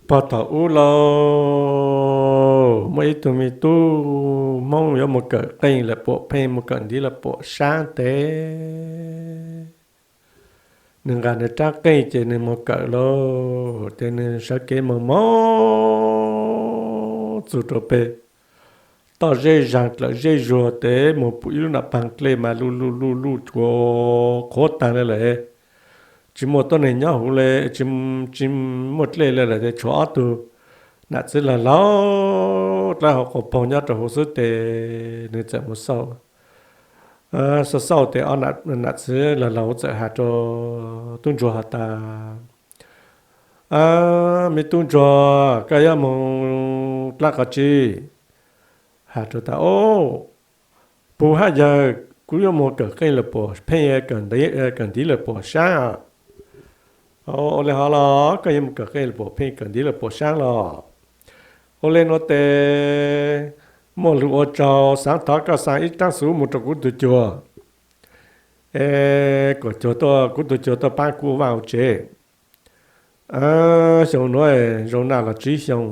Puag thaum ub lauj, muaj ib tug me tub Hmoob yuav mus kawm qeej lawm puas pheej, mus kawm ntiv lawm puas sab tes. Nws nqa nws rab qeej ces nws mus kawm lauj, ces nws sawv kev mus mus txug rau pem toj zej zag dlawm zej zuag tes mus pum ib lub nam paag dlej mas luj luj luj luj cuag qhuav taag le lawm. Tsis muaj tuab neeg nyob huv le, tsis muaj dlej le lawm tes tshuav ob tug nam txiv laug laug dlawb hauv qhov poog nyob rau huv xwb tes nws txawm mus xauj, xauj xauj tes ob nam txiv laug laug txawm has rau tub ntsuag has tas, Me tub ntsuag, koj yuav mus dlaab qhov tsi? Has rau tas, Au, puag hab yawg, kuv yuav mus kawm qeej lawm puas pheej, kawm ntiv lawm puas sab? Ua le hov los koj yuav mus kawm qeej lawm puas pheej, kawm ntiv lawm puas sab los? Ua le nuav tes muaj lug ua tsaug, xaav thov koj xa ib rab xuv moog rau kuv tug cuag, es kom kuv tug cuag tuaj paab kuv ua vaaj ua tsev. Xyoo nuav zoo naj los tsib xyoo,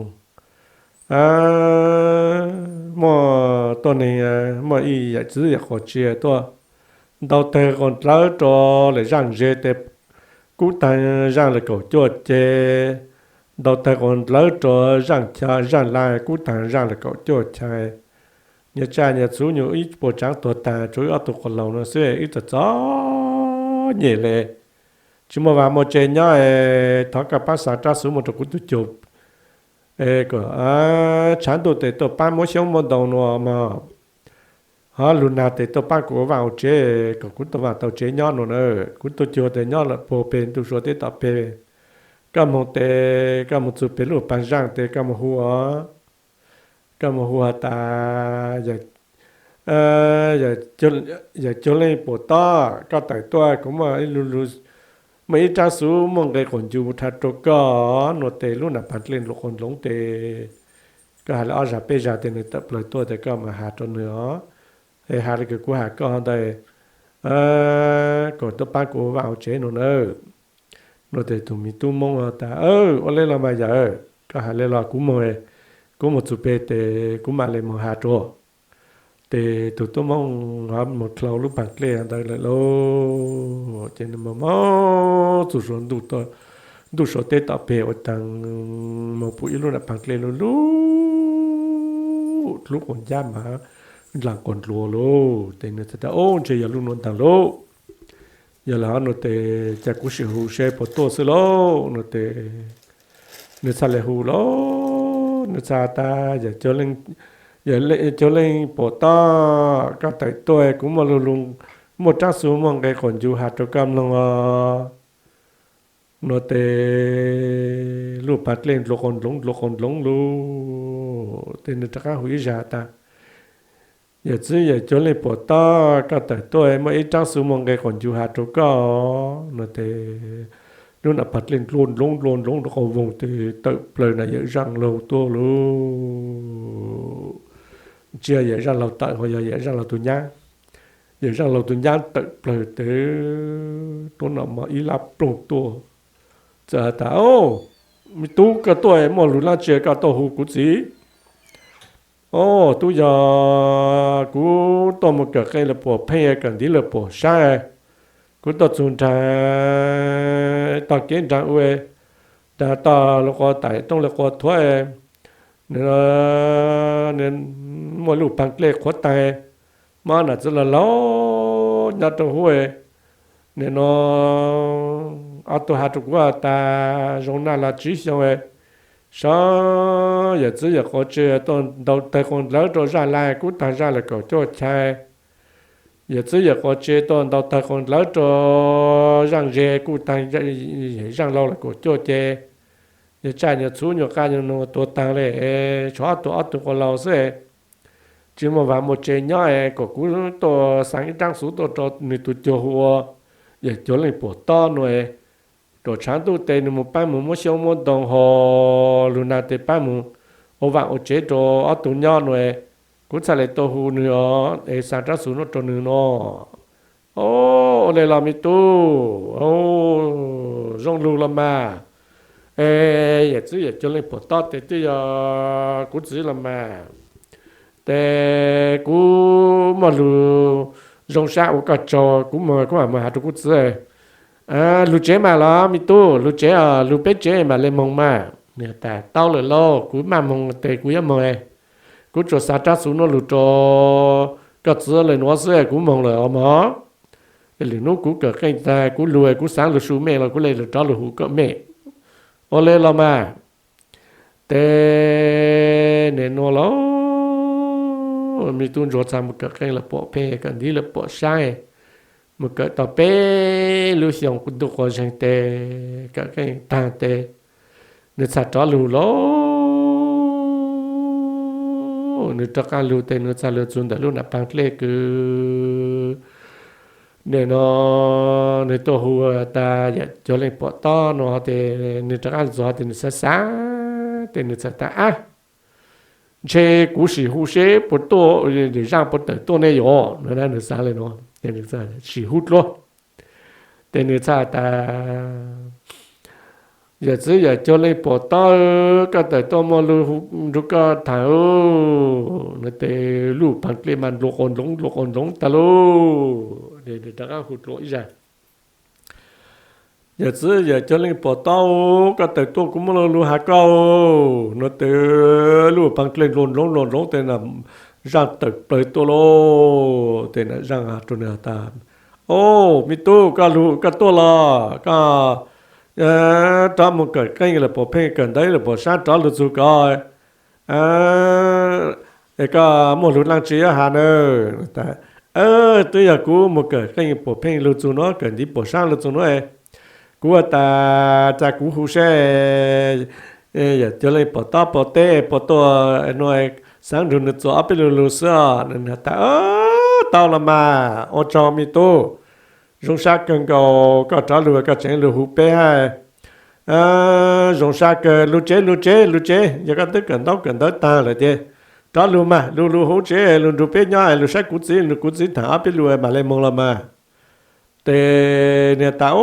muaj tuab neeg, muaj ib yawm txiv yawm quas tsi tuaj ntau tawg quas dlawb rua lawm zaaj ze tes kub taag zaaj lawm kaum cuaj ceg, ntau tawg quas dlawb rua zaaj chaw zaaj laj kub taag zaaj lawm kaum cuaj chaw. Nyuas tsaj nyuas txhuv nyuas ib puas tsaav tuag taag, tshuav wb ob tug quas laug nuav xwb wb txom txom nyem le, tsis muaj vaaj muaj tsev nyob es thov koj paab xa rab xuv moog rau kuv tug cuag, kom tshav ntuj tes tuaj paab muab xyoob muab ntoo nuav mog, ho lug nag tes tuaj paab kuv ua vaaj ua tsev kom kuv tau vaaj tau tsev nyob nuav na. Kuv tug cuag tes nyob lawm puag peg ntuj sua teb tom peg, koj moog tes koj moog txug peg lub paag zaaj tes koj moog hu os, koj moog hu has tas, Yawm cuag leej puas tob, koj tawm tuaj, kuv muaj ib rab xuv muaj nqe quas ncu mus dha rua koj. Nuav tes lub nam paag dlej nrov quas ndloov tes koj has le ob zag peb zag tes nwg tawm plawg tuaj tes koj mam has rua nwg os. Es has le kws kuv has koj ntawd, kom tuaj paab kuv ua vaaj ua tsev nuav nawb. Nuav tes tug me tub Moob has tas, Ua le los mas yawm, koj has le los kuv moog, kuv moog txug peg tes kuv mam le moog has rua. Tes tug tub Moob ho moog dlhau lub paag dlej ntawd lawm lauj, ces nwg moog moog txug ntuj sua teb tom peg ua taag, moog pum ib lub nam paag dlej lug lug dlub quas ncab mas ndlaag quas ndluav lauj. Tes nwg txhais tas, Ub, ntshe yog lub nuav ntaag lauj. Yog le hov nuav tes ca kuv sim hu seb puas tuaj xwb lauj. Nuav tes nwg txhaj le hu lauj, nwg txhaj tas, Yawm cuag leej puas tob, koj tawm tuaj, kuv muaj lug lug, muaj rab xuv muaj nqe quas ncu has rua koj mloog os. Nuav tes lub paag dlej ndluav quas ndloov ndluav quas ndloov lauj. Tes nwg rov qaab hu ib zag tas, Yawm txiv yawm cuag leej puas tob, koj tawm tuaj, muaj ib rab xuv muaj nqe quas ncu has rua koj. Nuav tes lub nam paag dlej ndluav ndloov ndluav ndloov ndluav quas voog tes tawm plawg na yawm zaaj laug tuaj lauj. Tsi yog yawm zaaj laug tawm, ho yog yawm zaaj laug tug nyab. Yawm zaaj laug tug nyab tawm plawg tes tuab no moog ib lab ploog tuaj, txawm has tas, Au, me tub, koj tuaj muaj lug dlaab tsi koj tuaj hu kuv txiv? Au, tub, yog kuv tuaj mus kawm qe lawm puas pheej, kawm ntiv lawm puas sab, kuv tuaj txug nraag tog kev nraag ua, nraag tog lug quas taim roob lawm quas thuav, muaj lub paag dlej qhuav taag, muaj nam txiv laug laug nyob rua huv. Nim no ob tug has rua kuv has tas zoo naj los tsib xyoo, sab yawm txiv yawm quas tsi tuaj ntau tawg quas ndlawv rua zaaj laj kub taag zaaj lawm kaum cuaj chaw. Yawm txiv yawm quas tsi tuaj ntau tawg quas ndlawv rua zaaj ze kub taag zaaj laug lawm kaum cuaj ceg. Nyuas tsaj nyuas txhuv nyuas qaj nyuas nua tuag taag le, tshuav ob tug ob tug quas laug xwb, tsi muaj vaaj muaj tse nyob es kom kuv tuaj xaa ib rab xuv tuaj rua nwg tug cuag hu ua Yawm cuag leej puas tob nuav, kom tshav ntuj tes nwg moog paab moog muab xyoob muab ntoo ho lug nag tes paab moog ua vaaj ua tsev rua ob tug nyob nuav, kuv txhaj le tuaj hu nwg os, es xaa rab xuv nuav rua nwg no. Au, ua le los me tub, zoo lug los mas. Es yawm txiv yawm cuag leej pom tob tes twb yog kuv txiv los mas, tes kuv muaj lus zoo sab ua koj tsaug, kuv moog kuv mam mus has rua kuv txiv. Lug tsev mas los me tub, lug tsev, lug peb tsev mam le moog mas. Nws tas tau lawm lauj, kuv maj moog tes kuv yuav moog. Kuv tsuas xaav rov xuv nuav lug rua koj txiv le nuav xwb, kuv moog lawm os mog. Lwm nub kuv kawm qeej tag kuv lug kuv xaav lug su mej los kuv le lug rov lug hu koj mej. Ua le los mas. Tes nim nuav los me tub ntsuag txhaj mus kawm qeej lawm pom pheej, kawm ntiv lawm pom saab, mus kawm tau peb lub xyoo kuj ntuj quas zeeg tes kawm qeej taag tes nws txhaj rov lug lauj. Nws rov qaab lug tes nws txhaj lug txug ntawm lub nam paag dlej kws nim no nws tuaj hu tas yawm cuag leej pom tob no tes nws rov qaab lug txug tes nws xaav xaav tes nws txhaj tas ab, ntshe kuv sim hu seb puas tuaj, zaaj puas tawm tuaj ne yom no, nws xaav le nuav, sim hu dlua. Tes nws txhaj tas yawm txiv yawm cuag leej pom tob, koj tawm tuaj muaj lug nrug koj tham no tes lub paag dlej mas nplua quas ntloov nplua quas ntloov tag lauj. Rov qaab hu dlua ib zag, yawm txiv yawm cuag leej pom tob, koj tawm tuaj kuv muaj lug has koj no tes lub paag dlej nplua ntloov nplua ntloov tes nam zaaj tawm plawg tuaj lauj. Tes nam zaaj has rua nws tas, o, me tub, koj lug koj tuaj los koj rov mus kawm qeej lawm pom pheej, kawm ntawv lawm pom saab, rov lug txug koj es koj muaj lug dlaab tsi yuav has na? Twb yog kuv mus kawm qeej pom pheej lug txug nuav, kawm ntiv pom saab lug txug nuav, kuv tas cas kuv hu seb yawm cuag leej pom tob puas teb puas tuaj no, xaav nrug nws txuas ob peb lug lug xwb. Nws tas tau los mas, ua tsaug me tub, zoo sab kawg nkaus koj rov lug koj tseem lug hu peb hab. Zoo sab kawg, lug tsev lug tsev lug tsev, yog koj twb kawm ntaub kawm ntawv taag lawm tes rov lug mas, lug lug hu tsev lug nrug peb nyob, lug saib kuv txiv, nrug kuv txiv tham ob peb lug mam le moog los mas. Tes nws tas,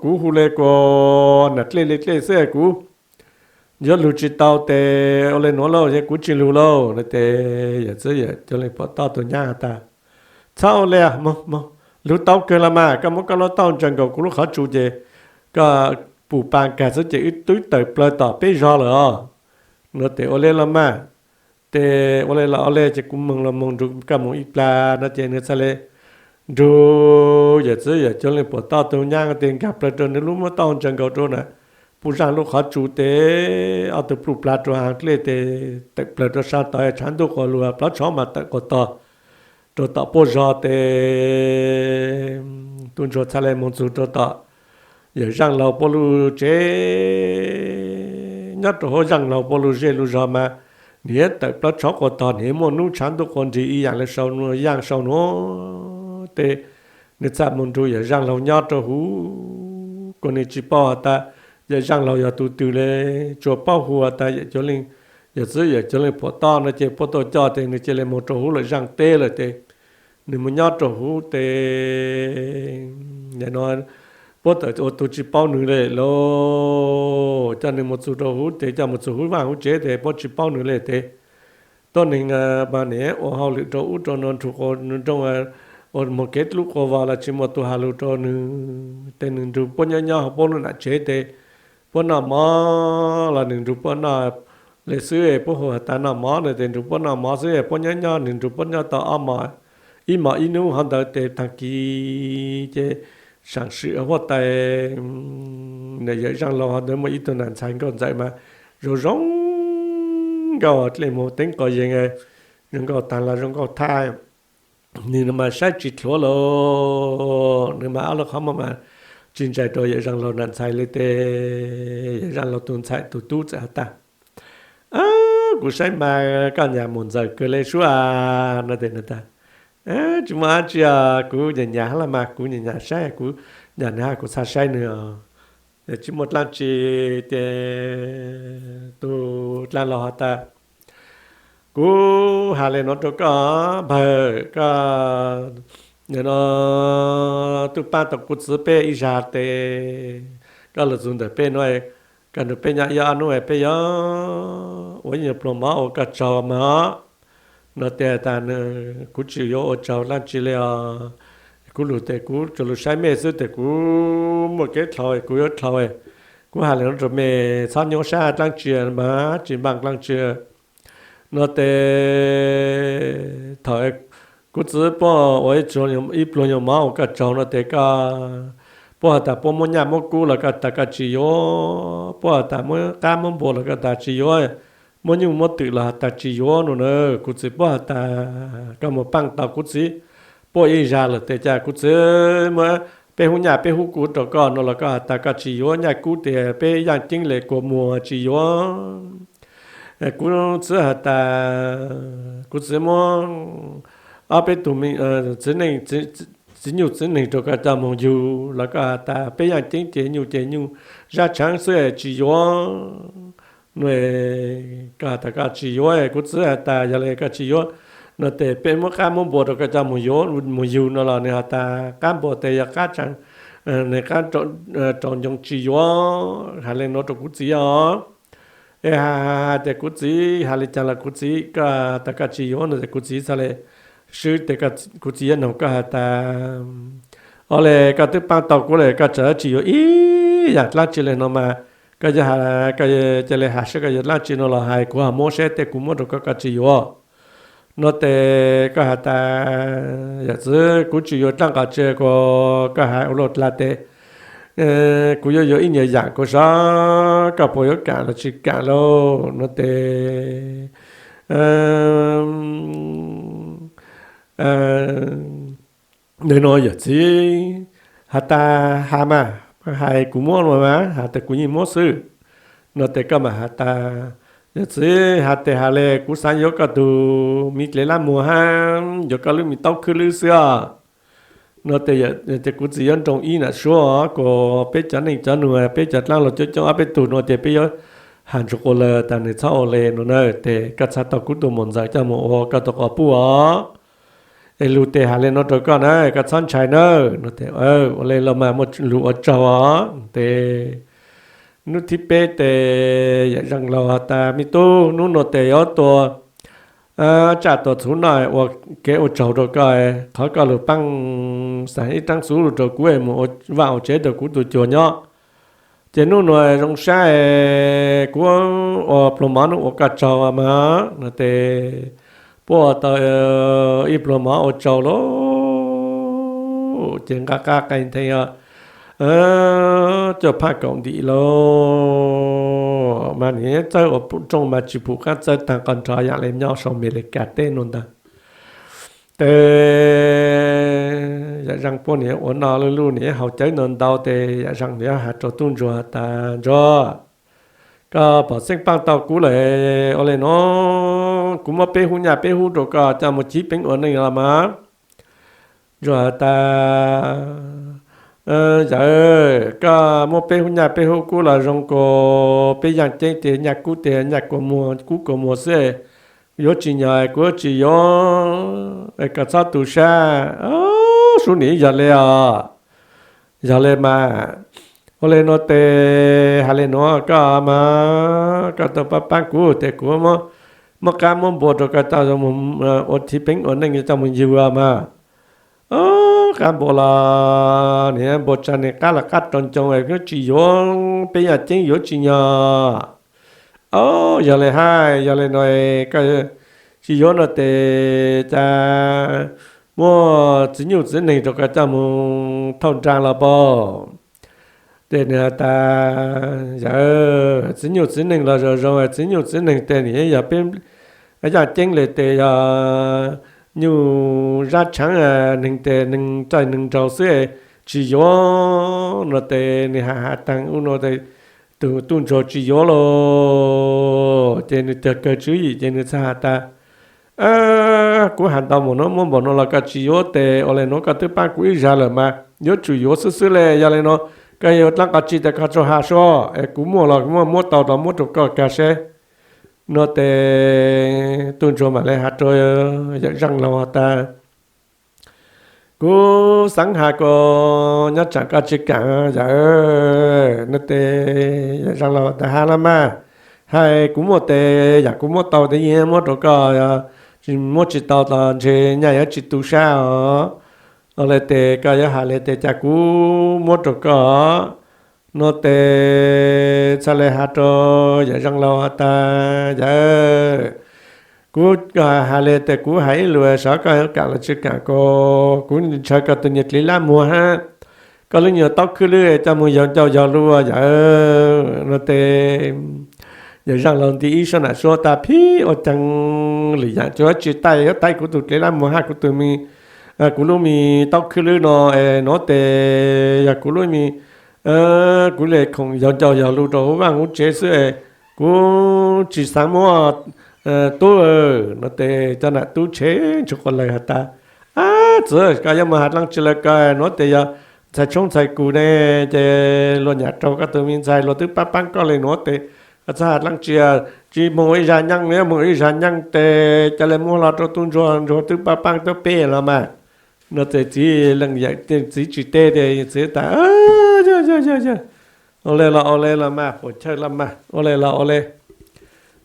kuv hu le kuas nam dlej le dlej xwb, kuv yuav lug tsi tau tes ua le nuav lauj, yog kuv tsi lug lauj no tes yawm txiv yawm cuag leej pom tob tug nyab has tas, txhob ua le, lug tau kawg los mas, koj muab koj lub taub ntsaws nkaus kuv lub qhov tsua ces koj pum pa kag xwb ces wb twb tawm plawg tom peb zog lawm os no tes ua le los mas. Tes ua le los ua le ces kuv moog los moog nrug koj moog ib plag no ces nws txhaj le nrug yawm txiv yawm cuag leej pom tob tug nyab tes nkag plawg rua nws lub muab taub ntsaws nkaus rua na puj zaaj lub qhov tsua tes ob tug pluj plag rua hav dlej tes tawm plawg rua sab tod, tshav ntuj quas lug, plawv tsho mas tawm quas tog rua tom puab zog tes tub ntsuag txhaj le moog txug rua tom yawm zaaj laug puab lug tsev. Nyob rua huab zaaj laug puab lug zej lug zog mas nws tawm plawv tsho quas tog, nws muaj nub tshav ntuj quas nrig ib yaam le sau, yaaj sau nuav tes nws txhaj moog nrug yawm zaaj laug nyob rua huv. Kuas nws tsi paub has tas yawm zaaj laug yog tug twg le, tsuas paub hu has tas yawm cuag leej, yawm txiv yawm cuag leej pom tob no ces puab tuaj coj tes nws cia le moog rua huv lawm zaaj teb lawm tes nws moog nyob rua huv tes no puab tawm ua tug tsi paub nws le lauj. Coj nws moog txug rua huv tes coj moog txug huv vaaj huv tsev tes puab tsi paub nws le tes tuab neeg mas nws ua hauj lwm rua ub rua no nrug nroog, ua moog kev dlub quas vog los tsi muaj tug has lug rua nws tes nws nrug puab nyob nyob huv puab lub nam tsev tes puab noj mov los nws nrug puab noj le xwb, puab hu has tas noj mov no tes nrug puab noj mov xwb, puab nyob nyob nws nrug puab nyob tau ob mos, ib mos ib nub hov ntawd tes taag kis ces saam sim huab tais yawm zaaj laug hov ntawd muaj ib tug nam ntxhais nkauj ntxawm mas zoo zoo nkauj dlej muag teeb quas yees, zoo nkauj taag los zoo nkauj thaj. Nws mas saib tsi dlhuav lauj, nws mas ob lub qhov muag mas tsi ntsais rua yawm zaaj laug nam ntxhais le tes yawm zaaj laug tug ntxhais tug tub txawm has tas, kuv saib mas koj nyam mus ntxawm kawg le sub a no tes nws tas, tsi muaj dlaab tsi os, kuv nyam nyam hab los mas kuv nyam nyam saib, kuv nyam nws hab kuv txhaj saib nws os. Tsi muaj dlaab tsi tes tug dlaab laug has tas, kuv has le nuav rua koj npawg, koj no tuaj paab tau kuv txiv peb ib zag tes koj lug txug ntawm peb nuav koj nrog peb nyob ib ob hnub peb yuav ua ib nyuag pluag mov ua koj tsaug mas. No tias tas nws, kuv tsis yuav ua tsaug dlaab tsi li os. Kuv lug tes kuv tsuas lug saib mej xwb, tes kuv muaj kev dlhau kuv yuav dlhau. Kuv has le nuav rua mej txhob nyuaj sab dlaab tsi mas, tsis npaaj dlaab tsi. No tes thaum kuv txiv puab ua ib pluag nyuag mov ua koj tsaug no tes koj, puab has tas puab muab nyaj muab kub los koj has tas koj tsis yuav, puab has tas muab qab muab npua los koj has tas tsis yuav, muab nyuj muab twm los has tas tsis yuav no na. Kuv txiv puab has tas koj moog paaj tau kuv txiv puab ib zag lawm tes ca kuv txiv muab peb hub nyaj peb hub kub rua koj no los koj has tas koj tsis yuav, nyaj kub tes peb yaaj ceeb le kua muag tsis yuav. Kuv txiv has tas kuv txiv muab ob peb tug txiv nyuj txiv neeg rua koj coj moog yug los koj has tas peb yaaj ceeb ces nyuj ces nyuj zab tshaav xwb tsis yuav. No koj has tas koj tsis yuav, kuv txiv has tas yog le koj tsis yuav no tes peb muab qab muab npua rua koj coj moog yug no los nws has tas qab npua tes yog qab tshaav, nws qab rau ncoo tsis yuav, has le nuav rua kuv txiv os. Es has has has tes kuv txiv has le caag los kuv txiv, koj has tas koj tsis yuav no tes kuv txiv txhaj le swb tes kuv txiv yuav noog koj has tas, o le koj twb paaj tau kuv le koj tseem tsis yuav ib yaam dlaab tsi le no mas, koj yuav has, koj ca le has saib koj yuav dlaab tsi no los hais kuv ho muab saib tej kuv muab rua koj koj tsis yuav. No tes koj has tas yawm txiv kuv tsis yuav dlaab qhov tsi, koj has ua luaj dlaag tes kuv yuav yuav ib nyuag yaam kuv saib koj puas yuav kaam los tsis kaam lauj no tes nws no yawm txiv has tas has mas, hais kuv muab no mas, has tas kuv yeej muab xwb. No tes koj mam has tas yawm txiv has tes has le kuv xaav yuav koj tug miv dlev lab muag hab yuav koj lub me taub khwb lwb xwb os. No tes kuv txiv yuav nroo ib nam suab kuas peb cov neej cov nug peb cov dlaab laug coob coob ob peb tug no tes peb yuav has ntsuag quas lawm tas nws txhob ua le no na, tes koj txhaj tau kuv tug muam ntxawm coj moog ua koj tug quas puj os. Es lug tes has le no rua koj na, koj txhob ntshai na. No tes ua le los mas muaj lug ua tsaug os. Tes hnub thib peb tes yawm Zeej laug has tas me tub, hnub no tes yuav tua tsaj tua txhuv noj ua kev ua tsaug rua koj, qhov koj lug paab xaav ib raab xuv lug rua kuv mus ua vaj ua tsev rua kuv tug cuag nyob. Ces hnub nuav zoo sab kuv ua pluag mov nuav ua koj tsaug mas. No tes puab ua tau ib pluag mov ua tsaug lauj, ces nqa qab qe nthe coj phaj kaum ntim lauj, mas nim txawb ua rooj mas tsis pum qaab txawb taag qhov nrho yaam le nyob sau Amelikas teb nuav ntag. Tes yawm Zeej puab nim ua noj luj luj nim haus cawv ntau ntau tes yawm Zeej nim has rua tub ntsuag has tas ntsuag, koj pom xeeb paaj tau kuv lawm, ua le nuav kuv muab peb hub nyaj peb hub rua koj coj mus chiv peev ua neej los mas. Ntsuag has tas yawm, koj muab peb hub nyaj peb hub kuv los zoo kuas peb yaaj ceeb tes nyaj kub tes nyaj kua muag kub kua muag xwb, yuav tsis nyog kuv yuav tsis yuav, koj txhob tu sab. Sub nim yog le os, yog le mas. Ua le nuav tes has le nuav koj mas, koj tau paab paab kuv tes kuv muab qab muab npua rua koj coj mus ua chiv peev ua neej coj mus yug mas. Qab npua los nim npua tsa nim qab los qab rau ncoo yuav tsis yuav, peb yaaj ceeb yuav tsis nyog. Yog le hab yog le nuav koj tsis yuav no tes ca muab txiv nyuj txiv neeg rua koj coj mus thauj nraag los pab. Tes nws has tas yawm, txiv nyuj txiv neeg los zoo zoo, txiv nyuj txiv neeg tes nim yog peb yaaj ceeb le tes yog nyuj zab tshaav, neeg tes neeg caij neeg nraug xwb, tsis yuav no tes nws has has taag ub no tes tug tub ntsuag tsis yuav lauj. Ces nws tag kawg tswv yim ces nws txhaj has tas kuv has ntau npaum nuav muab npaum nuav los koj tsis yuav tes ua le nuav koj twb paab kuv ib zag lawm mas yuav tsum yuav xwb xwb le. Yog le nuav koj yuav dlaab qhov tsi tes koj tsuas has sua es kuv muaj los muaj, muab tau los muab rua koj kag seb. No tes tub ntsuag mam le has rua yawm Zeej laug has tas Kuv xaav has ko, nyob tsam koj tsi kaam yawm. No tes yawm Zaaj Laug tas, has los mas, hais kuv muaj tes, yaam kuv muab tau tes yeej muab rau koj, yog tsi muab tsi tau los ntshe nyaj yuav tsi tu sab os. Ua le tes koj yuav has le tes cas kuv muab rau koj. No tes txhaj le has rau yawm Zaaj Laug has tas, yawm, kuv has le tes kuv has ib lus saib koj kaam los tsi kaam ko, kuv ntshaw koj tug nyuag dlev lab muag hab koj lub nyuag taub khwb lwb coj moog yog ncauj yog lug yawm. No tes yawm Zaaj Laug nti ib sab nam suab tas, phib ua caag lwm yaam cuav tsi taij, yuav taij kuv tug dlev lab muag hab kuv tug me, kuv lub me taub khwb lwb no es no tes yog kuv lub me, kuv le khoom yog ncauj yog lug rau huv vaaj huv tsev xwb es kuv tsi xaav muab tub. No tes cov nam tub tshev ntshua quas lawg has tas, ab txiv, koj yuav moog has dlaab tsi lawm, koj nuav tes yog ntxhais tshoob ntxhais kug ne, ces luag nyam raug koj tug me ntxhais, luag twb paab paab koj le nuav tes koj txhob has dlaab tsi, tsi moog ua ib zag nyaaj, yuav moog ua ib zag nyaaj tes ca le muab hlo rau tub ntsuag, ntsuag twb paab paab tuab peb los mas. No tes txiv leej yawm txiv tsi teb tes txiv tas, yawg, yawg, yawg, ua le los ua le los mas, puam chawj los mas, ua le los ua le.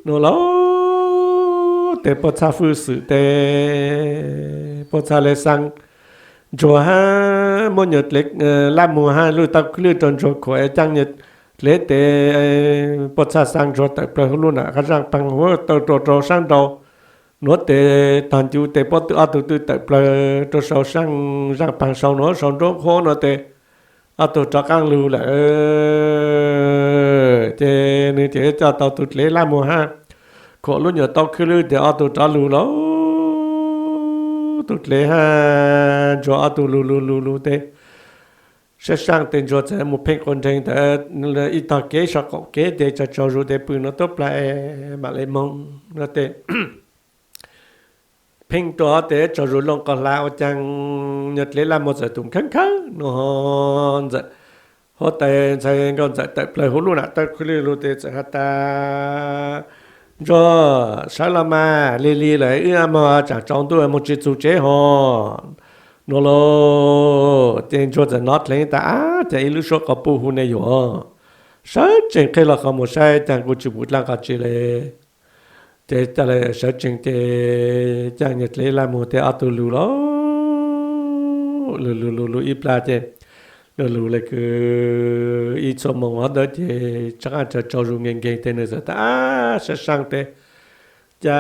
No lauj, tes puab txhaj fwj xwm tes puab txhaj le xaa ntsuag hab muab nyuag dlev lab muag hab lub taub khwb lwb rau ntsuag khuam es caaj nyuag dlev tes puab txhaj xaa ntsuag tawm plawg huv lub nam qab zaaj paag huv tawm rau rau saab nrau. Nuav tes tog ncu tes puab ob tug twb tawm plawg rau sau saab zaaj paag sau nuav sau nruab qhuab no tes ob tug rov qaab lug lawm. Ces nwg ces coj tau tug dlev lab muag hab khuam lub nyuag taub khwb lwb tes ob tug rov lug lauj. Tug dlev hab ntsuag ob tug lug lug lug lug tes saab saab tes ntsuag txawm moog pheej quas nreeg ntawd ib tog kev sau qaum kev tes tsaug tsaug zug tes pw nuav tuab plag mam le moog no tes pheej rua tes tsaug zug loo qos hlaa ua caag nyuag dlev lab muag txawm tus khawb khawb no. Ntxawm, huab tais ntxhais Nkauj Ntxawm tawm plawg huv lub nam taub khwb lwb lug tes txawm has tas, ntsuag, sawv los mas, lig lig lawm, wb moog tsaam tsaus ntuj moog tsi txug tsev hos. No lauj, ces ntsuag txawm nov dheev tas, ab, caag ib lub suab quas puj hu ne yuav. Sawv tsees qheb hlo qhov muag saib caag kuj tsi pum dlaab qhov tsi le. Ces ca le sawv tsees ces caaj nyuag dlev lab muag tes ob tug lug lauj. Lug lug lug lug ib plag ces lug lug le kws ib txhua moos hov ntawd ces tsaug tsaug zug nkees nkees tes nwg txawm tas, ab, saab saab tes ca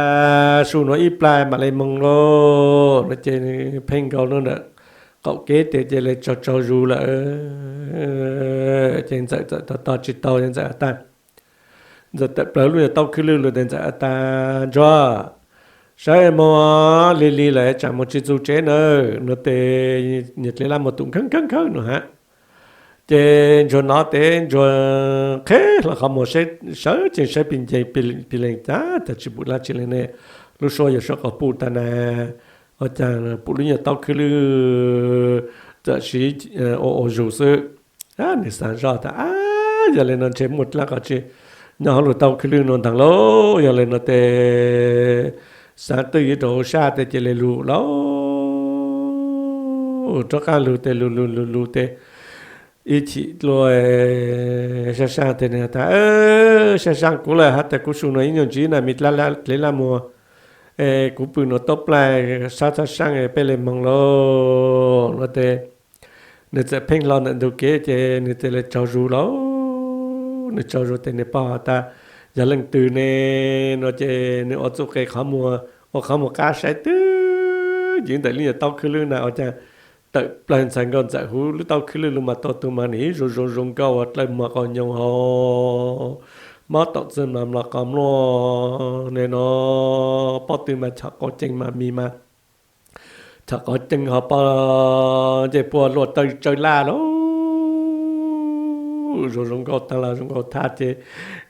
su nuav ib plag mam le moog lauj. No ces pheej nkaus lub ntawm qaum kev tes ces le tsaug tsaug zug lawm. Ces Ntxawm txawm tog tog tsi tau, Ntxawm has tas, Ntxawm tawm plawg lub nyuag taub khwb lwb lug tes Ntxawm has tas, ntsuag, sawv moog, lig lig lawm, tsaam moog tsi txug tsev nawb. No tes nyuag dlev lab muag tus khawb khawb khawb no hab. Ces ntsuag nov tes ntsuag qheb hlo qhov muag sawv tsees saib pig nceeg pig leeg, caag tsi pum dlaab tsi le ne. Lub suab yog suab quas puj tag na, ua caag pum lub nyuag taub khwb lwb txawm siv ua ua zug xwb. Nwg xaav zoj tas, ab, yog le no ntshe muaj dlaab qhov tsi nyob huv lub taub khwb lwb no ntaag lauj. Yog le no tes xaav twj ywm rua huv sab tes cia le lug lauj. Rov qaab lug tes lug lug lug lug tes ib chim dlua saab saab tes nwg tas, saab saab, kuv lawm hab tas, kuv su nuav ib nyuag ntsis na, me dlev lab muag, es kuv pw nuav tuab plag, saab txhaj saab peb le moog lauj. No tes nwg txawm pheej hlo ntawm ntug kev ces nwg tes le tsaug zug lauj. Nwg tsaug zug tes nwg paub has tas yog leej twg ne. No ces nwg ua txuj qe qhov muag, ua qhov muag qab saib twj ywm ntawm lub nyuag taub khwb lwb na ua caag tawm plawg ntxhais Nkauj Ntxawm huv lub taub khwb lwb lug mas tau tug mas nim zoo zoo zoo nkauj ua dlawb muag qau nyoog hos, mob taum txwg mas mlom qos mluaj ne no, pob tw mas chom qau ceev mas mis mas chom qau ceev hos, pob ncej puag luaj tawg tsawg laj lauj. Zoo zoo nkauj taag los zoo nkauj thaj ces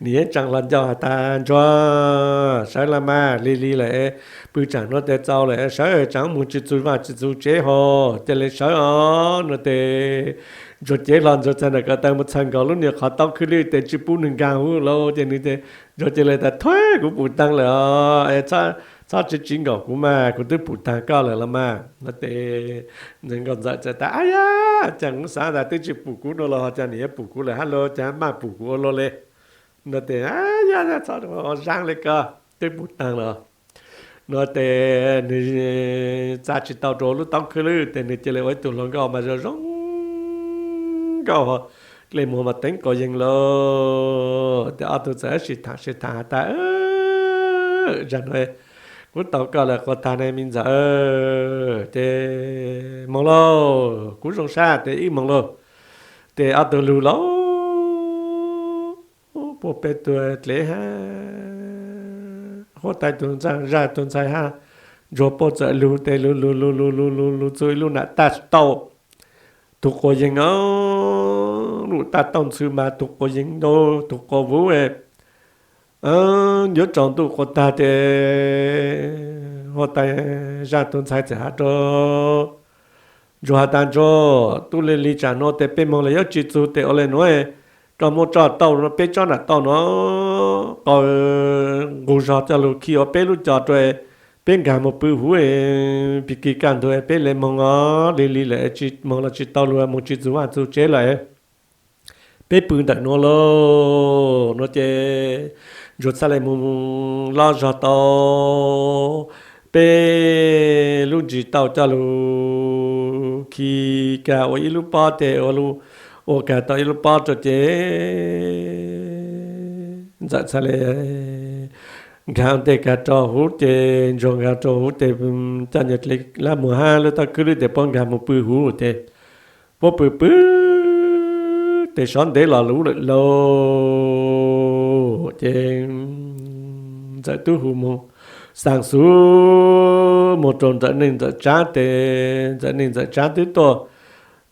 nws yeej tsaa hlo ncauj has tas, ntsuag, sawv los mas, lig lig lawm, pw tsaam nuav tes txaus lawm, sawv tsaam moog tsi txug vaaj tsi txug tsev hos, ca le sawv os. No tes ntsuag cev hlo ntsuag txhais ntawm ko taw mus txhawm nkaus lub nyuag qhov taub khwb lwb tes tsi pub nwg nkaag huv lauj. Ces nwg tes ntsuag ca le tas, thuav, kuv pum taag lawm os, es txhob txhob tsis tsis nkaum kuv mas, kuv twb pum taag koj lawm los mas no. Tes Nkauj Ntxawm txawm tas, Ab yab, cas kuv xaav tas twb tsis pum kuv no los ho cas nim yuav pum kuv lawm hab lauj, cas maj pum kuv ua luaj le no. Tes, Ab yab, txhob ua zaab le koj, twb pum taag los no. Tes nwg txav tsis tau rua lub taub khwb lawm, tes nwg cia li ua ib tug hluas nkauj mas zoo zoo nkauj, dlej muag mas teeb quas yeeg lawm. Tes ob tug txawm sib tham sib tham has tas, Zag nuav kuv tau koj lawm quas taag ne me Ntxawm, tes moog lauj, kuv zoo sab tes wb moog lauj. Tes ob tug lug lauj, puab peb tug dlev hab, huab tais tug ntxaag, Zag tug ntxhais hab, Ntsuag puab txawm lug tes lug lug lug lug lug lug lug txug ib lub nam taj tauj, tug quas yeeg os, lub taj tauj ntxhw mas tug quas yeeg ntau, tug quas vuv, yuav tsaus ntuj quas tag tes huab tais Zag tug ntxhais txawm has rua Ntsuag has tas, Ntsuag, tub, le li tsam nuav tes peb moog los yuav tsis txug tes ua le nuav, koj muab tso tauj nuav, peb tsob nam tauj nuav qau nqug zog coj lug khi ua peb lub cov rua, peb nkaag moog pw huv, pig kig kaj ntug peb le moog os, le li lawm tsis moog los tsis tau lug, moog tsis txug vaaj txug tsev lawm, peb pw ntawm nuav lauj no. Ces Ntsuag txhaj le moog loj zog tau peb lub ntsis tauj coj lug khi kag ua ib lub pob tes ua, ua kag tau ib lub pob rua ces Ntxawm txhaj le nkaag ntej kag rua huv ces Ntsuag nkaag rua huv tes coj nyuas dlev lab muag hab lub taub khwb lawm tes puab nkaag moog pw huv tes puab pw pw tes sov ntev los lub lawm lauj. Ces Ntxawm tub hu moog xaa xub moog rua Ntxawm neej Ntxawm tsaav tes Ntxawm neej Ntxawm tsaav twb tuaj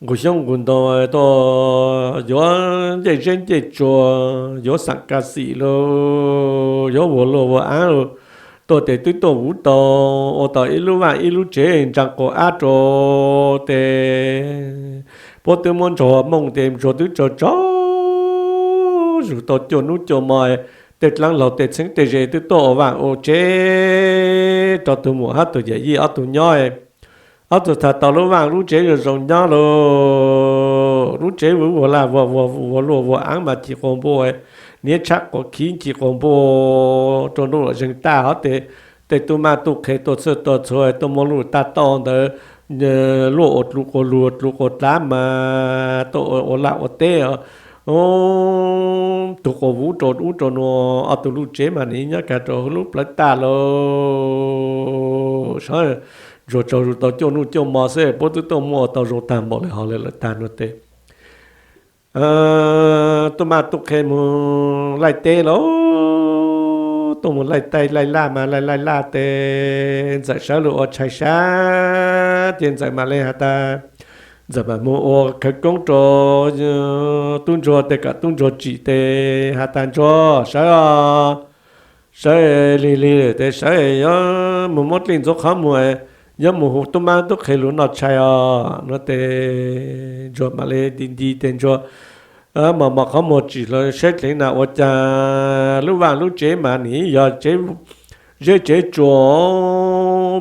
nqug xyoob nqug ntoo, tuaj yuav ncej zeb ncej tsua, yuav xaam ka xim lauj, yuav vuas luaj vuas aav lauj, tuaj tes twb tuaj vuv tau, ua tau ib lub vaaj ib lub tsev ntsaa quas ab rua tes puab twb muab Ntsuag mooj tes Ntsuag twb tsaug tsaug zug tau cuaj nub cuaj mo, tej dlaab laug tej txheeb tej ze twb tuaj ua vaaj ua tsev rua tug muam hab tug yawm yij ob tug nyob. Ob tug txhaj tau lub vaaj lub tsev zoo zoo nyob lauj, lub tsev vuas laj vuas luaj vuas aav mas ci quas npua, niab tshab quas khiv ci quas npua, rua ntuj zeeg taj hov tes tej tub maj tub qhe tuaj txhua tuaj txhua tuaj muab lub taj tauj ntawd luaj ua dlua quas lug dlua quas dlav mas tuaj ua laj ua teb os. Tug quas vuv rua ub rua nuav, ob tug lub tsev mas nim nyob kag rua huv lub plawv taj lauj. Sawv Ntsuag tsaug zug tau cuaj nub cuaj mo xwb puab twb tuaj muab ua tau zoo tag npaum le hov le lawm tag nuav tes tub maj tub qhe moog laij teb lauj, tuaj moog laij teb laij laj mas laij laij laj tes Ntxawm sawv lug ua tshais sab ces Ntxawm mam le has tas, Ntxawm mam moog ua khawv koob rua tub Ntsuag tes kom tub Ntsuag tsim tes has tas, Ntsuag sawv os, sawv lig lig tes sawv yuav moog muab dlej ntxuav qhov muag, yuav moog hu tub maj tub qhe lug noj tshais os no tes Ntsuag mam le nti nti tes Ntsuag mos mos qhov muag tsim hlo saib dleev na ua cas lub vaaj lub tsev mas nim yog tsev zeb tsev tsua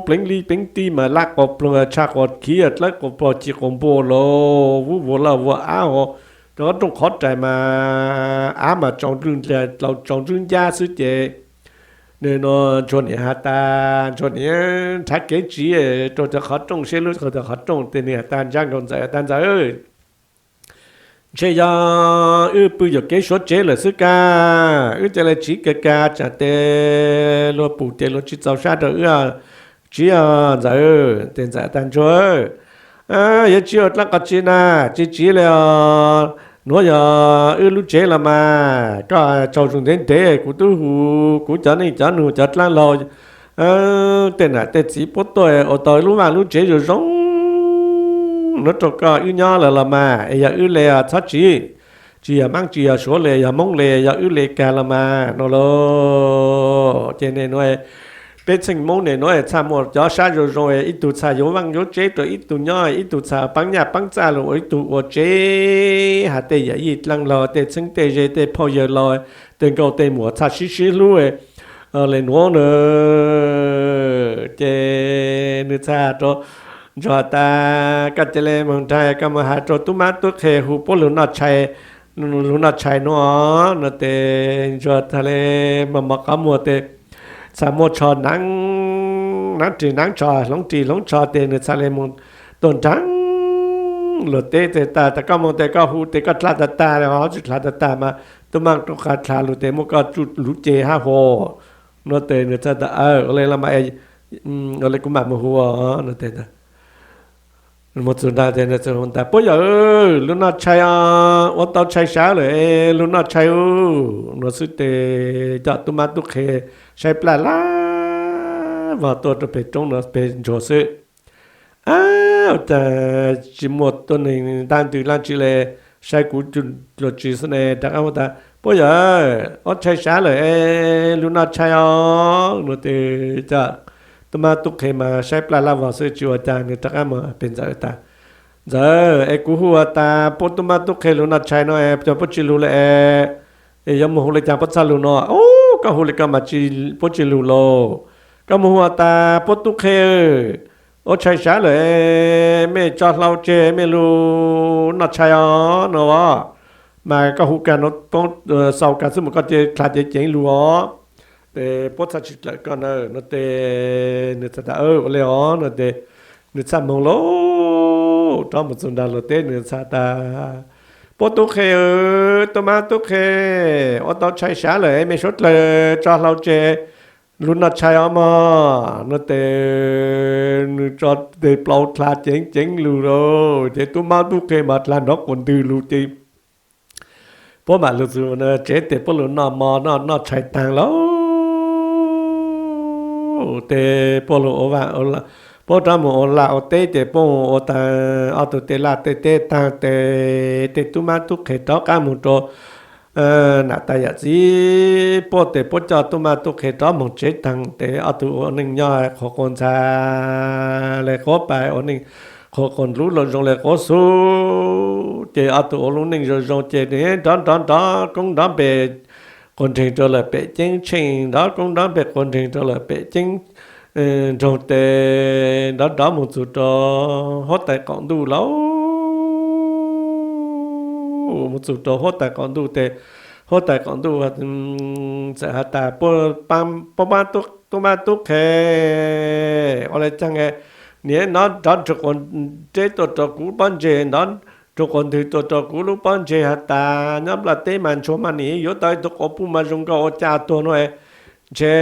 pleev lib pleev tib mas laj quas pluag tshaj quas khiv dlawb quas pluag ci quas npua lauj, vuv vuas laj vuas av hov, rov qab rooj qhov rais mas av mas tsaus ntswg ncab xwb ces no Ntsuag nim has tas, Ntsuag nim nrhav kev tsiv rua cov qhov rooj seb lub qhov rooj tes nim has tas, Ntxawm, Nkauj Ntxawm tas, Ntxawm, ntshe yog wb pw yuam kev suav tsev lawm xwb kag, wb ca le tsiv kag kag tsam tes luag pum tes luag tsis txaus sab rau wb tsiv os Ntxawm. Tes Ntxawm tas, Ntsuag, yuav tsiv ua dlaab qhov tsi na, tsis tsiv le os, nuav yog wb lub tsev los mas, koj tsaug zug ntev ntev kuv tub hu kuv cov neej cov nug cov dlaab laug tej nam tej txiv puab tuaj ua tau lub vaaj lub tsev zoo zoo nuav rau koj wb nyob lawm los mas, es yog wb le txhob tsiv, tsis yog maab tsis yog suav le, yog moob le, yog wb le kag los mas no lauj. Ces nim nuav peb txheej moob nim nuav txhaj muaj cov sab zoo zoo, ib tug txhaj yuav vaaj yuav tsev rau ib tug nyob, ib tug txhaj paab nyaj paab txaj lug ua ib tug ua tsev, has tej yam yij dlaab laug tej txheeb tej ze tej phauj yawg laug tej nkauj tej muam txhaj sib sib hlub le nuav na. Ces nws txawm hais rau ntsuag tas, koj cia li moog nraag, koj moog has rau tub mab tub qhe hu puab lug noj tshais nuav no. Ces ntsuag txhaj le mos mos qhov muag tes txhaj muaj tsho naav, naav ris naav tsho, hloov ris hloov tsho tes nws txhaj le moog tuaj nraag luag teb tes tas, tas koj moog tes koj hu tes koj dlha tag tag le, tsi dlha tag tag mas tub mab tub qhe dlha lug tes muab koj tsuj luv ce hab hov no. Tes nws txhaj tas, ua le los mas, ua le kuv mam moog hu no. Tes tas, puab yawm, lug noj tshais os, ua tau tshais sab lawm es lug noj tshais ub no xwb tes cov tub mab tub qhe saib plaj laj vog tuaj rau peg roob no peg ntsuag xwb. Ab, ua cas tsi muaj tuab neeg ntab ntws dlaab tsi le, saib kuv cuag tsi xwb ne. Rov qab tas, puab yawm, ua tshais sab lawm es lug noj tshais os no. Tes cov tub mab tub qhe mas saib plaj laj vog xwb tsi ua cas, nws rov qab moog peg ntxawm tas, ntxawm es kuv hu has tas puab tub mab tub qhe lug noj tshais no es cov puab tsi lug le es, yuav moog hu le caag puab txhaj lug no. Ub, koj hu le koj mas puab tsi lug lauj. Koj moog hu has tas puab tub qhe ua tshais sab lawm es mej tso hlau tseg mej lug noj tshais os no. Mas koj hu kag no, xaus kag xwb mas koj cia dlha cev ceev lug os, tes puab txhaj tsi dlawm koj na no. Tes nws txhaj tas, ua le os no. Tes nws txhaj moog lauj, rov moog txug nraag luag teb nws txhaj tas, puab tub qhe, tub mab tub qhe, ua tau tshais sab lawm mej suav dlawg tso hlau tseg lug noj tshais os mog no. Tes nws tso tes plaub dlha ceev ceev lug lauj, ces tub mab tub qhe mas dlha nrov quas ntwg lug ces puab mam lug txug tsev tes puab lug noj mov noj tshais taag lauj. Tes puab lug ua vaaj, puab rov moog ua laj ua teb ces puab ua taag ob tug tej laj tej teb taag tes tej tub mab tub qhe rov qab moog rua nam tais yawm txiv puab tes puab coj tub mab tub qhe rov moog tsev taag tes ob tug ua neej nyob qhuav quas ntxhas le quab pa, ua neej qhuav quas dlub lug zoo le quab xub. Ces ob tug ua lub neej zoo zoo ces nrov nrov nrov koob nrov npe quas nreeg rua lawm pem ceeb tsheej, nrov koob nrov npe quas nreeg rua lawm pem ceeb nroog tes nrov nrov moog txug rua huab tais qaum ntuj lauj. Moog txug rua huab tais qaum ntuj tes huab tais qaum ntuj txawm has tas, puab tub mab tub qhe, ua le caag niam nrov nrov nrug quas deb tuaj rua kuv pob ntseg, nrov nrug quas ntwg tuaj rua kuv lub pob ntseg has tas nyob nplaj teb mas ntsuag mas nim yuav tau ib tug quas puj mas zoo nkauj ua cas tuag no, ntshe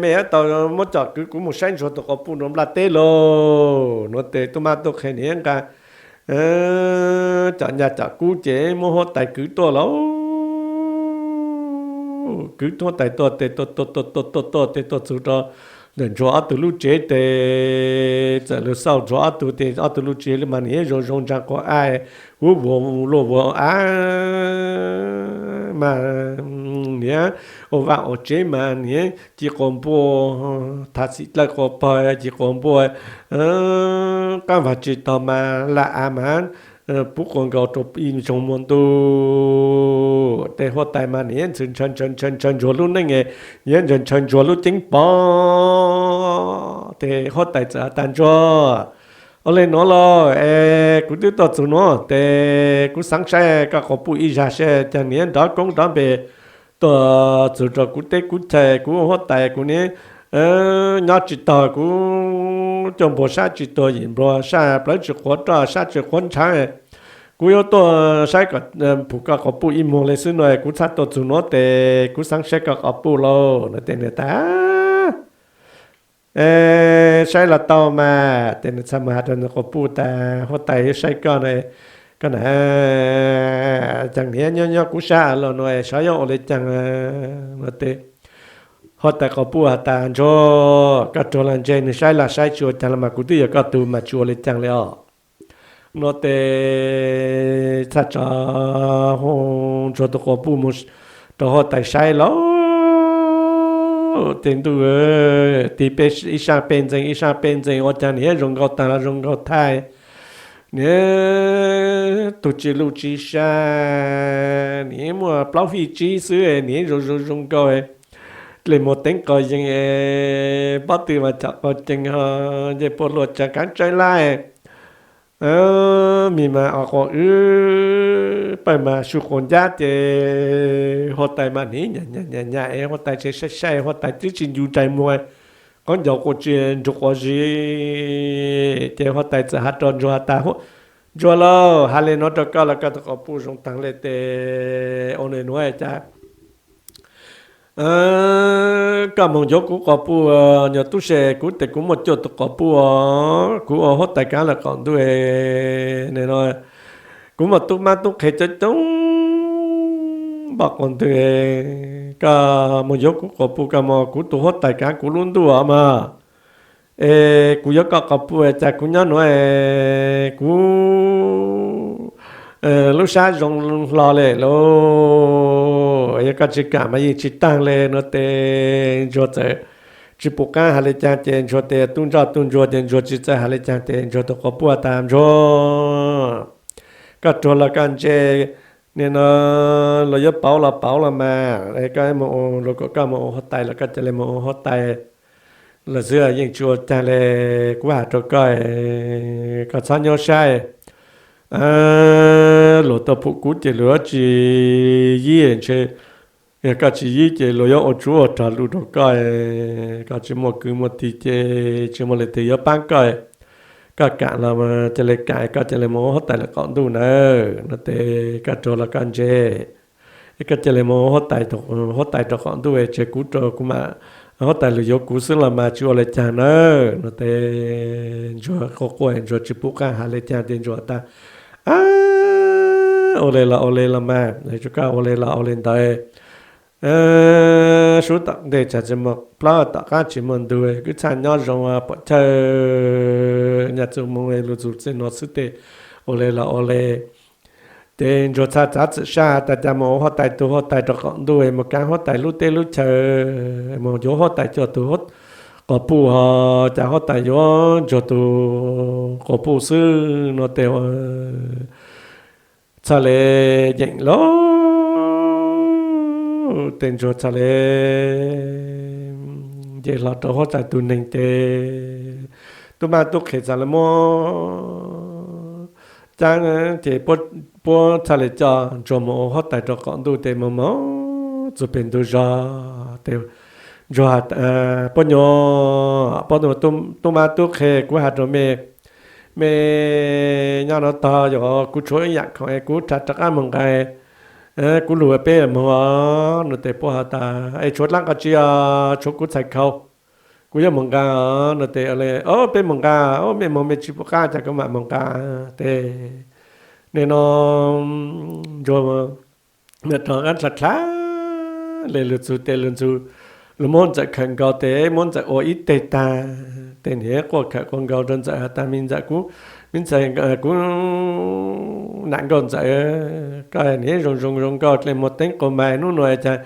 mej yuav tau muab coj kwv kuv moog saib ntsuag tug quas puj rua nplaj teb lauj no. Tes tub mab tub qhe nim nqa cov nyaj cov kub ces muab huab tais kwv tuaj lauj. Kwv huab tais tuaj tes tuaj tuaj tuaj tuaj tuaj tes tuaj txug rua ntawm ntsuag ob tug lub tsev tes txawm lug xauj ntsuag ob tug tes ob tug lub tsev mas nim zoo zoo ntsaa quas av, vuv vuas luaj vuas av mas niam ua vaj ua tsev mas niam ci quas npua, thav xim dlawb quas pawg ci quas npua, qaab vag tsi taug mas laj av mas puv quas nkaus rua ib ntsoog muaj ntuj. Tes huab tais mas niam ntshaw ntshaw ntshaw ntsuag lub neej, niam ntshaw ntshaw ntsuag lub ceeb pov. Tes huab tais txawm has tas ntsuag, ua le nuav lauj es kuv twb tuaj txug nuav tes kuv xaav saib koj quas puj ib zag seb caag niam nrov koob nrov npe tuaj txug rua kuv teb kuv chaw, kuv huab tais kuv niam nyob tsi taug, kuv cuaj npua sab tsi tuag, yim npua sab plawv tsi qhuav roj sab tsi qhuav ntshaav. Kuv yuav tuaj saib kom phum koj quas puj ib muag le xwb no, kuv txhaj tuaj txug nuav tes kuv xaav saib koj quas puj lauj no. Tes nwg tas, saib los tau mas. Tes nwg txhaj moog has rua nwg quas puj tas huab tais saib koj, koj na, caag niam nyob nyob kuv sab los no saib yuav ua le caag no. Tes huab tais quas puj has tas ntsuag, koj ruag los ntseg, nwg saib los saib tsi ua caag los mas kuv twb yog koj tug mas tsi ua le caag le os no. Tes txhaj tso hu ntsuag tug quas puj moog rua huab tais saib lauj. Tes ntuj, tig peb ib saab peb ntxeeg ib saab peb ntxeeg ua caag niam zoo nkaus taag los zoo nkaus thaij. Niam tug tsi luj tsi sab, niam muaj plaub fij tsib xwb, niam zoo zoo zoo nkaus. dlej muag teeb qaug yees es pob tw mas cov qaug cees ho ncej puab hlua tsav kaav tsawb laj, mis mas o quas wb pawg mas su quas ncab ces huab tais mas hniv nyam nyam nyam es huab tais tsev saib saib huab tais twb tsis ncu nraim muag, qaub ncaus quas tsis nrug quas zis ces huab tais txawm has rau ntsuag has tas, ntsuag lauj, has le nuav rau koj los koj tus quas puj zoo taag le tes ua le nuav cas koj moog yuav kuv quas puj nyuag tub se, kuv tes kuv muaj cuaj tus quas puj, kuv ua huab tais kaav lawm qaum ntuj no, kuv muaj tub mab tub qhe coob coob npaum qaum ntuj, koj moog yuav kuv quas puj, koj moog kuv tus huab tais kaav kuv lub ntuj os mas, es kuv yuav koj quas puj cas kuv nyob nuav kuv lub sab zoo hlo le lauj, yog koj tsis kam mas yeej tsis taag le no tes ntsuag txawm tsis pum qaab has le caag ces ntsuag tes tub ntsoj tub ntsuag ces ntsuag tsis txawj has le caag ces ntsuag tus quas puj tas, ntsuag, koj ruag los koj ntse, nim no luag yuav pauv los pauv los mas, koj moog ua, luag kom koj moog ua huab tais los koj ca le moog ua huab tais los xwb, yeej tsis ua caag le. Kuv has rau koj, koj txhob nyob saib, luag tau pum kuv ces luag yuav tsis yib ntshe, yog koj tsis yib ces luag yuav ua tsuv ua rog lug rau koj, koj tsis muaj kwv muaj tij ces tsis muaj leej twg yuav paab koj. Koj kam los ca le kam, koj ca le moog ua huab tais lawm qaum ntuj nawb no tes koj ruag los koj ntse, koj ca le moog ua huab tais rau qaum ntuj, tseg kuv rau kuv mam, huab tais lug yuav kuv xwb los mas tsis ua le caag nawb no tes ntsuag quaj quaj ntsuag tsis pum qaab has le caag ces ntsuag tas, ua le los ua le los mas, koj ua le los ua le ntawd. Sub tom ntej tsam tsis muaj plaub tom qaab tsis muaj ntug, wb txhaj nyob zoo pom chawj nyaj txuj moo lug txug txij nuav xwb tes ua le los ua le. Ces ntsuag txhaj txav txim sab tas cas moog ua huab tais tug huab tais rau qaum ntuj, moog kaav huab tais lub teb lub chaw, moog yuav huab tais coj tug quas puj ho cas huab tais yuav ntsuag tug quas puj xwb no tes txhaj le yeem lauj, tes ntsuag txhaj le nce hlo rau huab tais tug neeg tes tub mab tub qhe txhaj le muab caab ces puab txhaj le coj ntsuag moog ua huab tais rau qaum ntuj tes moog moog txug peg ntug zog tes ntsuag, puab nyuam, puab tub mab tub qhe, kuv has rau mej, mej nyob nuav tog yog kuv tshuav ib yaam khoom es kuv rov qaab moog nqai, kuv lug peb moog no tes puab has tas es tshuav dlaab qab tsi os, tshuav kuv txhais khau, kuv yuav moog nqai no tes peb moog nqai, mej moog mej tsis pum qaab cas kuv mam moog nqai tes nim no ntsuag rov qaab dlha dlha le lug txug tes lug ntxug, lug muab Ntxawm khawm nkaus tes muab Ntxawm ua ib teg tag tes niam quaj khawm quaj nkaus rau Ntxawm has tas me Ntxawm, kuv, me Ntxawm, kuv nam nkauj Ntxawm, koj niam zoo zoo zoo nkauj dlej muag teeb quas mas nub nuav cas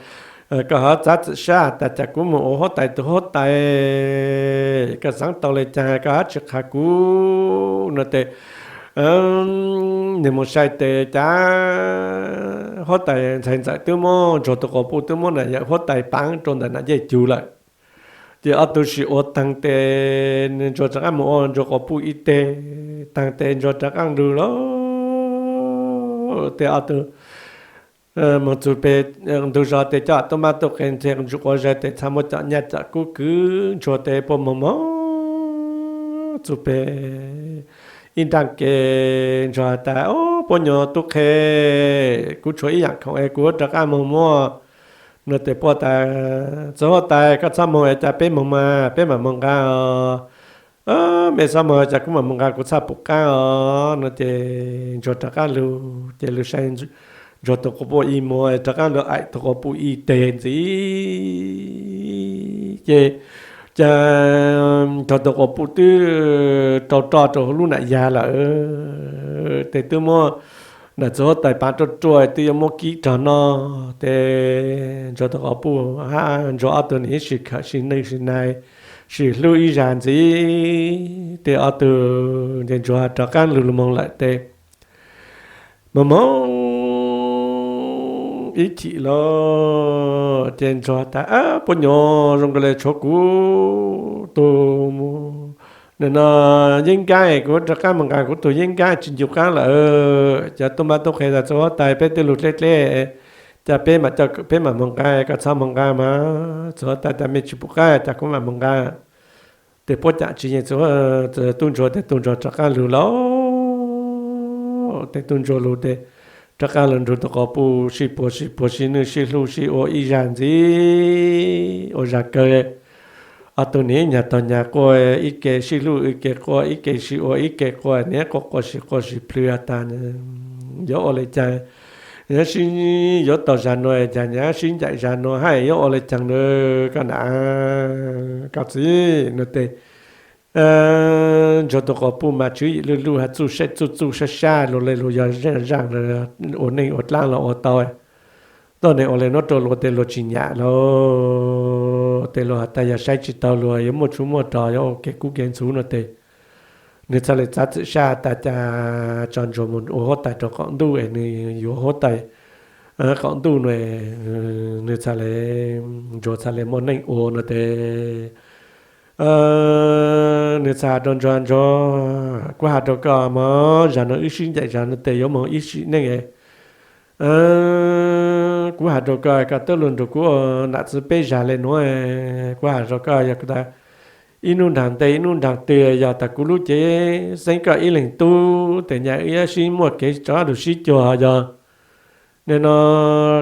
koj ho txav txim sab tas cas kuv moog ua huab tais tug huab tais, koj xaav tau le caag koj ho tsis qha kuv no tes nwg moog sai tes cas huab tais ntxhais Ntxawm twb muab ntsuag tug quas puj twb muab nam yawm huab tais paav rau ntawm nam yej cug lawm. Ces ob tug sim ua taag tes ntsuag rov qaab moog ua ntsuag quas puj ib teg taag tes ntsuag rov qaab lug lawm tes ob tug moog txug peg ntug zog tes coj tub mab tub qhe ntxhia ntsuj quav zag tes txhaj muab cov nyaj cov kub kwv ntsuag tes puab moog moog txug peg ib nraaj kev ntsuag has tas, o, puab nyuam tub qhe, kuv tshuav ib yaam khoom es kuv rov qaab moog muab no tes puab tas, txiv huab tais koj txhob moog es cas peb moog mas peb mam moog nqaa os. Mej txhob moog cas kuv mam moog nqaa kuv txhaj pum qaab os no ces ntsuag rov qaab lug ces lug sai ntsuag tug quas puj ib muag rov qaab lug aim tug quas puj ib teg ntxiv ces, ces ntsuag tug quas puj twb rau roj rau lub nam yag lawm tes twb muab nam txiv huab tais paav ruaj ruaj twb yuav muab kib rog noj tes ntsuag tug quas puj hab ntsuag ob tug nim sim khawm sim neej sim nai sim hlub ib zag ntxiv tes ob tug ces ntsuag rov qaab lug lug moog lawm tes moog moog ib chim los ces Ntsuag tas, Puab nyuam zoo nkaus li tshuav kuv tug mus, nim no yeeb nkab, kuv rov qab mus nqa kuv tug yeeb nkab tsis ncu qab lawm. Cov tub mab tub qhe tas, Txiv huab tais, peb twb lug dleb dleb, cas peb mam coj peb mam mus nqa, koj txhob mus nqa mas. Txiv huab tais tas, Mej tsis pum qab, cas kuv mam mus nqa. Tes puab cam tsis yeej, tub Ntsuag tes tub Ntsuag rov qab lug lawm. Tes tub Ntsuag lug tes rov qab lug nrug tug quas puj sib puag sib puag sib nwj sib hlub sib ua ib zag ntxiv ua zag kawg. Ob tug niam nyag tog nyag quaj ib ke, sib hlub ib ke quaj ib ke, sib ua ib ke quaj, niam quaj quaj sib quaj sib plhws has tas, Yuav ua le caag? Yuav sib, yuav tau zag nuav caag, yuav sib ncaim zag nuav hab yuav ua le caag na koj nam koj txiv? No tes Ntsuag tug quas puj mas tswv yim luj luj has, txuj sab txuj txuj sab sab, luag le luag yog zaaj ua neej ua dlaab los ua tau. Tau neeg ua le nuav rau luag tes luag tsis nyam lawm, tes luag has tas yog saib tsis taug luag, yuav muaj tsuj muaj rog, yuav ua kev kub kev ntxhuv no tes nwg txhaj le txav txim sab tas cas tso Ntsuag mus ua huab tais rau qaum ntuj es nwg yuav huab tais qaum ntuj no, nwg txhaj le, Ntsuag txhaj le muaj neej ua no tes nwg txhaj has rau Ntsuag, Ntsuag, kuv has rau koj mog, zag nuav wb sib ncaim zag nuav tes yuav moog ib sim neej. Kuv has rau koj, koj twb lug nrug kuv ua nam txiv peb zag le nuav, kuv has rau koj, yog tas ib nub nraag ntej ib nub nraag twg yog tas kuv lub cev xeeb koj ib leeg tub tes nyaj wb yuav sib muaj kev rov lug sib cuag. Yog nim no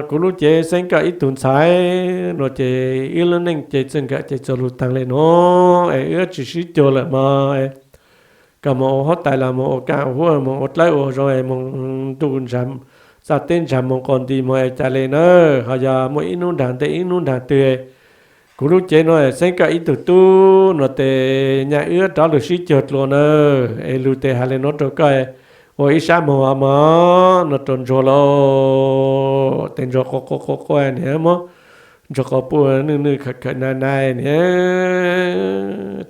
kuv lub cev xeeb koj ib tug ntxhais no ces wb lub neej ces txij nkawm ces txuas lug taag le nuav es wb tsis sib cuag lawm mog. Koj moog ua huab tais los moog ua kaj ua huab, moog ua dlawb ua zog, moog ntuj txaj teb ntsag, moog quas nti moog es cas le na. Ho yog muaj ib nub nraag ntej ib nub nraag twg kuv lub cev nuav xeeb koj ib tug tub no tes nyaj wb rov lug sib cuag dlua na. Es lug tes has le nuav rau koj, ua ib sab moog mog no rau Ntsuag lauj. Tes Ntsuag quaj quaj quaj quaj niam, muab Ntsuag quas puj nwj nwj khawm khawm nai nai niam,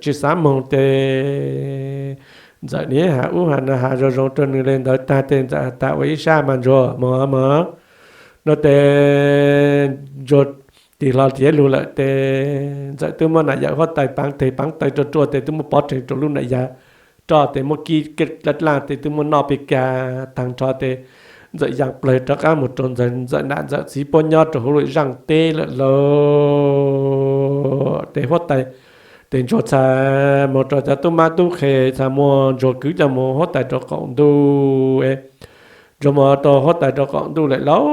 tsis xav moog tes Ntxawm niam has ub has no has zoo zoo rau nwg le ntawd tag tes Ntxawm has tas ua ib sab mas Ntsuag moog mog no tes Ntsuag tig hlo tiav lug lawm tes Ntxawm twb muab nam yawm huab tais paav teg paav taw rua rua tes twb muab pov rhees rau lub nam yawm roj tes muab kib dlaaj dlaaj tes twb muab noj pes kag taag nrho tes Ntxawm yaa plawg rov qaab moog rau Ntxawm nam Ntxawm txiv puab nyob rau huv lub zaaj teb lawm lauj. Tes huab tais, tes Ntsuag txhad moog rau cov tub mab tub qhe txhad muab Ntsuag kwv coj moog huab tais rau qaum ntuj. Ntsuag moog rau huab tais rau qaum ntuj lawm lauj.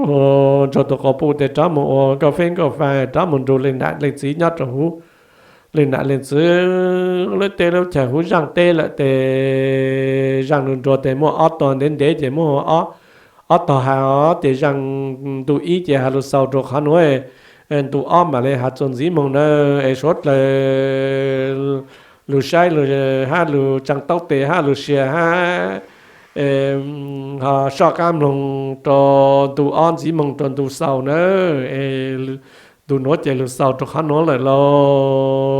Ntsuag tug quas puj tes rov moog ua nkauj feb nkauj fa, rov moog nrug leej nam leej txiv nyob rau huv, leej nam leej txiv lub teb lub chaw huv zaaj teb lawm tes zaaj nrua nrua tes muaj ob tog ntev ntev ces muaj ob tog has os, ces zaaj ntu ib ces has lug xaus rau qhov nuav, ntu ob mam le has txuas ntxiv moog na. Es suav dlawg lug saib hab lug tsaa taub tes hab lug sia hab ho soj qab mloog rau ntu ob ntxiv moog rau ntu xaus na. Es ntu nuav ces lug xaus rau qhov nuav lawm lauj.